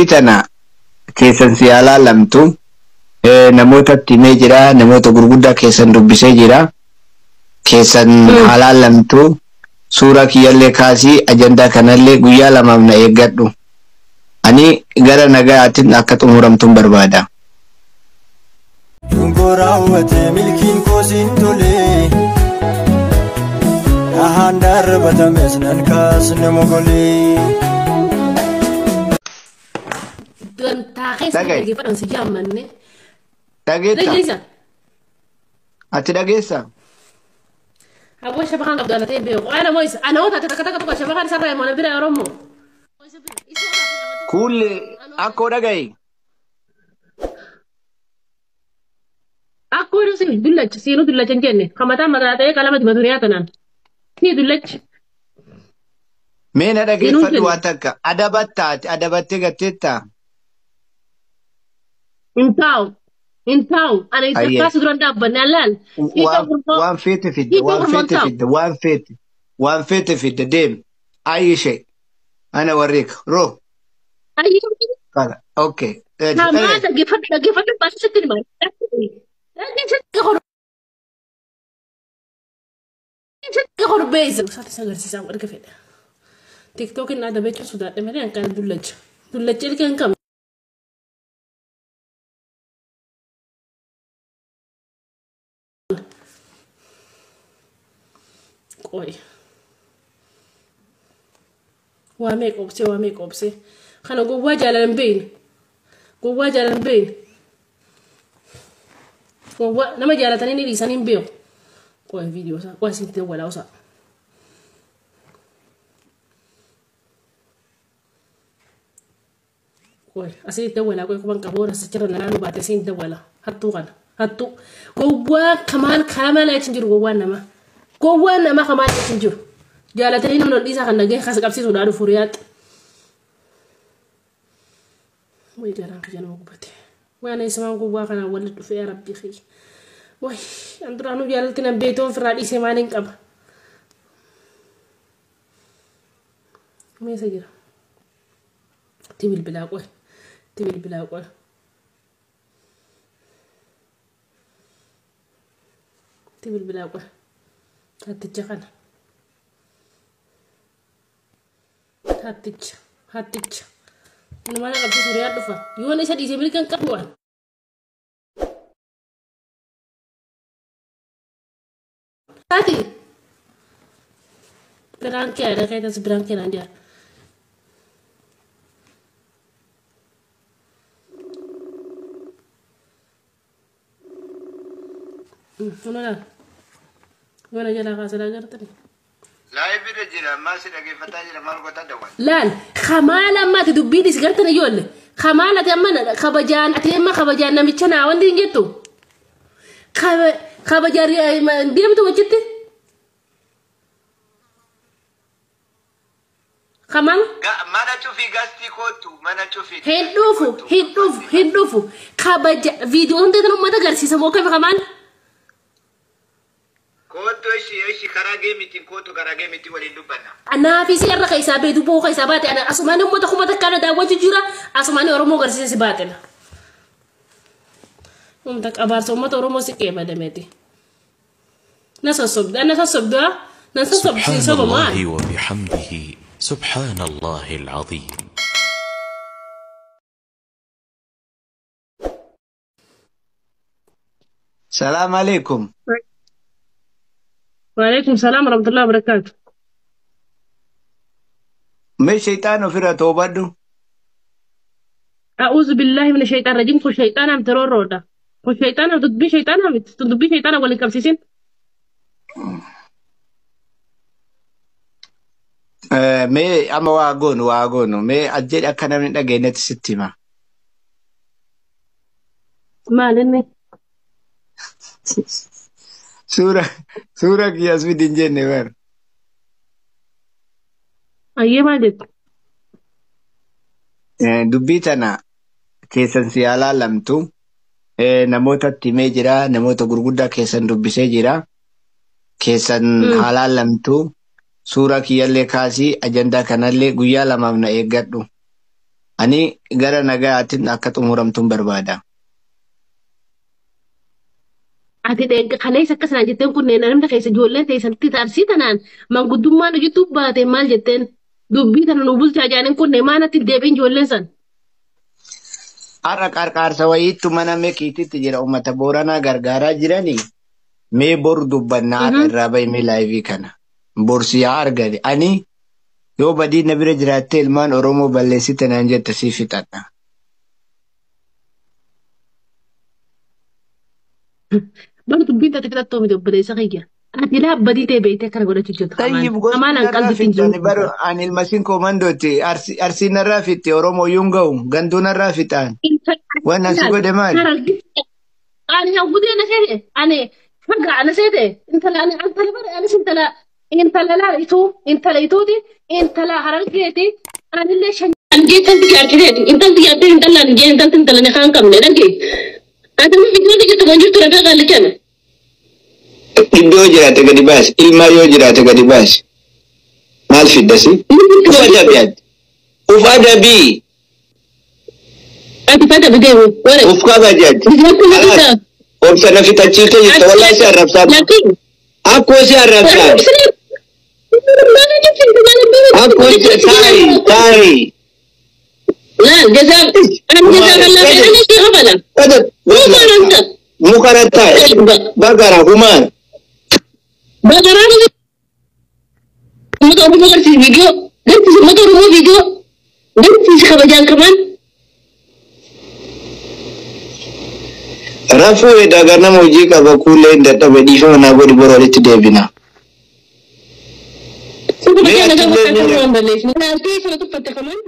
Dubbii tana keessan si alaalamtu namootatti himee jira, namoota gurguddaa keessan dubbisee jira. Keessan alaalamtu suuraa kiyyallee kaasii ajandaa kanallee guyyaa lamaaf na eeggadhu. Ani gara nagaatiin akka xumuramtuun barbaada. Dungoo raawwatee milkiin koosiin tolee. Dhahaan darbatames nan kaasne mogolee. Dantaa keessa Dhaga'i. dhaggeeffadhan si jaammanne. Dhageetta? Dhageessa. Ati dhageessa? Hawwa shabakaan qabdu ana ta'e beeku. Ana moo isa ana hoo taate takka takka tokko shabakaan isarraa himu ana bira Oromoo. Kuulli akkoo dhaga'i. Akkoo si dullacha siinuu dullacha hin jenne kan mataa mataa ta'ee qalama dibatu riyaa tanaan. Ni dullacha. Mee na Siinuu dhageeffadhu jenne. waan takka. Adabattaati adabattee gatteettaa? Hin taa'u. Hin taa'u. Ana Ayyee. takkaa si duraan dhaabbanne allaal. Hiikoo Waan gurfoo. waan feete fidde Hiikoo waan gurfoon feete taa'u. fidde waan feete waan feete fidde deemi. Ayyishee ana warreeka roo Ayyee. kala okay. Namaa dhaggeeffadhu dhaggeeffadhu baasisitti hima. Dhaggeeffadhu korbeessa. Isaatti isa agarsiisaa erga fedha. Tiktookiin na adabeechuu sodaadhe malee hanqaan dullacha. Dullacha ilkee hin qabne. Qoy. Waa meeqa obsee waa meeqa obsee. Kana gowwaa jaalala hin beekne. Gowwaa jaalala hin beekne. Gowwaa nama jaalatanii ni dhiisanii hin beeku. Qoy viidiyoo isaa qoy asitti dawwalaa isaa. Qoy asitti dawwalaa qoy kuban qabu warra sachirra lalaanuu baate asiin dawwala. Hattuu kana hattuu. Gowwaa kamaan karaa achi hin jiru gowwaan namaa. Gowwaan namaa kamaan achi hin jiru. Jaalatanii nama ol dhiisaa kan nagee kas qabsiisuudhaan dhufu riyaadha. Way garaan kiyya nama gubate. Waan eessamaan gowwaa kanaan walitti dhufee yaa rabbii kiyya. Way an duraanuu jaalatti nan beektoon ofirraa dhiisee maaliin qaba. Meesa jira. Itti bilbilaa qoy. Itti bilbilaa qoy. Itti bilbilaa qoy. Hatticha kana. Hatticha. Hatticha. Inni mana qabsiisu riyaa dhufa. Yoon isa dhiisee mirga hin qabu waan. Ati. Biraan kee aadaa keetas biraan kee naan jira. Kun laal. Mana jalaa kaasaa agartani. Laayif irra jira ammaa si dhageeffataa jira maal gootaa dawwal. Laal kamaala ammaati dubbiin is gartani ijoollee. Kamaala ati amma kabajaan ati amma kabajaan namicha naa wanti hin jettu. Kabajaan deemtu wachitti. Kamaal. Mana cufii gastii kootu mana cufii. Hin dhufu hin dhufu hin dhufu kabaja viidiyoon ta'e uummata agarsiisa moo kami kamaal. Kootu ishii ishii karaa geemitiin kootu karaa geemitiin waliin dubbanna. Anaafi si irra keessaa beeku boo keessaa baate ana asumaan uummata kuma takka na daawwachuu jira asumaan Oromoo agarsiisa si baatela. Uummata qabaarsa uummata Oromoo si qeebadameeti. Na sossobda na sossobda na sossobdi سبحان soba maal. الله وبحمده سبحان الله العظيم. Salaam alaikum. Waalaikum salaam warahmatullahi wabarakatuh. Mee shayxaan ofirraa toobadhu. أعوذ بالله من الشيطان الرجيم كل شيطان عم ترور كل شيطان عم تدبي شيطان عم تدبي شيطان ولا كمسيسين. Mee amma waa goonu waa goonu mee ajjeedhi akka namni hin dhageenyetti sitti hima. Maal inni? Suura suura kiyyaas fidi hin jenne bara. Ayyee maal jettu? Dubbii tana keessan si alaalamtu namootatti himee jira namoota gurguddaa keessan dubbisee jira keessan alaalamtu suuraa kiyyallee kaasii ajandaa kanallee guyyaa lamaaf na eeggadhu. Ani gara nagaatiin akka xumuramtuun barbaada. Ati kaleessa akkasanaan jetteen kunneen namni keessa ijoolleen teessanitti taarsii tanaan manguddummaan hojjetuu baate maal jetteen dubbii tana nu bulchaa jaaniin kunneen maanatti deebiin ijoolleen san. Har'a qarqaarsa wayiittu mana meeqiititti jira uummata Booranaa gargaaraa jiranii mee boru dubbannaa har'a irraa bahi mee laayivii kana. Borsi yaa argate ani yoo badii na bira jiraattee ilmaan Oromoo balleessite naan jette sii fixadha. Bar dubbiin taate fixattoo miti obboleessa kiyya. Ati laa badii ta'e beektee akkana godhachuu jirtu. Tayyib gosti Amaan narraa hanqalbitti hin fixani jiru. baru ani ilmasiin koomandooti arsii narraa fixxe Oromoo yuun ga'u ganduu narraa fixaan. Waan asi godhe maali? Ani hawwudee na seete ani fagaa na seete intala ani intala bara anis intala intala laa ituu intala ituuti intala harargeeti anillee shan. Anjee intalti jaartiteeti intalti jaartee intala anjee intalti intala ni kaan qabne dhagge. Ati nu ijoollee jirtu kan jirtu rafee qaallichan. Iddoo jiraate gadi baasi ilmaa yoo jiraate gadi baasi maal fiddasi? Uf adabi ati. Uf adabii. Ati fata bideemu wara. Uf kabaji ati. Bideemu na Alaas fita. obsa na fixachiifte jirta wallahi si arrabsaa. Laakiin. Akkoo si arrabsaa. Akkoo si taayi taayi. لا جزاء أنا جزاء الله خير أنا شيء غبلة. Muka Mukarra taayi. Bagara humaan. Bagara Mata Oromoo garsiis viidiyoo garsiis mata Oromoo viidiyoo garsiis kabajaan kamaan. Rafuu edaa nama hojii qaba kuulee hin dadhabe dhiifama naa godhi bor walitti deebina. Kabajaan nagaa bakka akka waan balleessine. Naantee sana tuffatte kamaan.